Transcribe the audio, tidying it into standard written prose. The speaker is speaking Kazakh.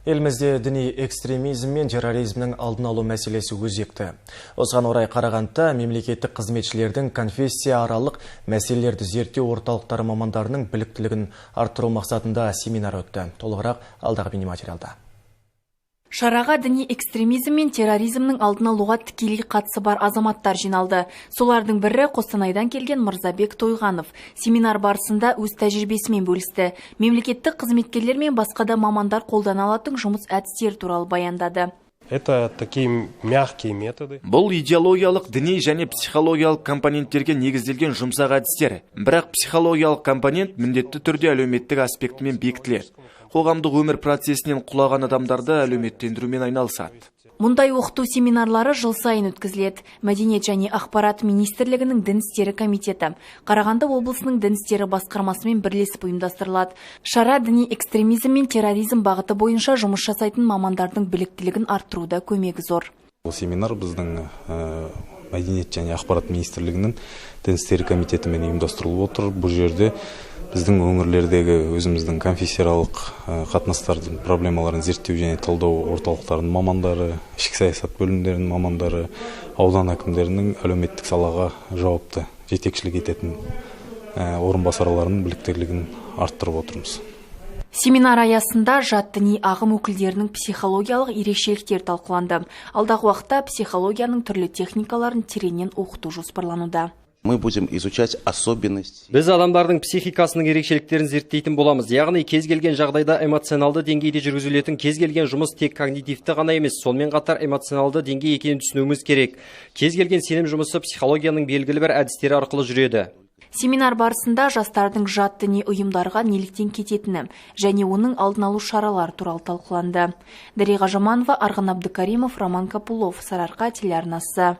Елімізде діни экстремизм мен терроризмнің алдын алу мәселесі өзекті. Осыған орай Қарағандыда мемлекеттік қызметшілердің конфессияаралық мәселелерді зерттеу орталықтары мамандарының біліктілігін арттыру мақсатында семинар өтті. Толығырақ алдағы бейнематериалда. Шараға діни экстремизм мен терроризмнің алдын алуға тікелей қатысы бар азаматтар жиналды. Солардың бірі Қостанайдан келген Мырзабек Тойғанов. Семинар барысында өз тәжірибесімен бөлісті. Мемлекеттік қызметкерлер мен басқа да мамандар қолдана алатын жұмыс әдістері туралы баяндады. Это такие мягкие методы. Бұл идеологиялық, діни және психологиялық компоненттерге негізделген жұмсақ әдістер. Бірақ психологиялық компонент міндетті түрде әлеуметтік аспектімен бекітіледі. Қоғамдық өмір процесінен құлаған адамдарды әлеуметтендірумен айналысады. Мұндай оқыту семинарлары жыл сайын өткізіледі. Мәдениет және ақпарат министрлігінің дін істері комитеті Қарағанды облысының дін істері басқармасымен бірлесіп ұйымдастырылады. Шара діни экстремизм мен терроризм бағыты бойынша жұмыс жасайтын мамандардың біліктілігін арттыруда көмегі зор. Бұл семинар біздің Мәдениет және ақпарат министрлігінің дін істері комитетімен ұйымдастырылып отыр. Бұл жерде біздің өңірлердегі өзіміздің конфессияаралық қатынастардың проблемаларын зерттеу және талдау орталықтарының мамандары, ішкі саясат бөлімдерінің мамандары, аудан әкімдерінің әлеуметтік салаға жауапты жетекшілік ететін орынбасарларының біліктілігін арттырып отырмыз. Семинар аясында жат діни ағым өкілдерінің психологиялық ерекшеліктері талқыланды. Алдағы уақытта психологияның түрлі техникаларын тереңнен оқыту жоспарлануда. Мы будем изучать особенности. Біз адамдардың психикасының ерекшеліктерін зерттейтін боламыз. Яғни кез келген жағдайда эмоционалды деңгейде жүргізілетін кез келген жұмыс тек когнитивті ғана емес, сонымен қатар эмоционалды деңгей екенін түсінуіміз керек. Кез келген сенім жұмысы психологияның белгілі бір әдістері арқылы жүреді. Семинар барысында жастардың жат діни ұйымдарға неліктен кететіні және оның алдын алу шаралары туралы талқыланды. Дариға Жаманова, Арғын Абдыкаримов, Роман Капулов, Сарыарқа телеарнасы.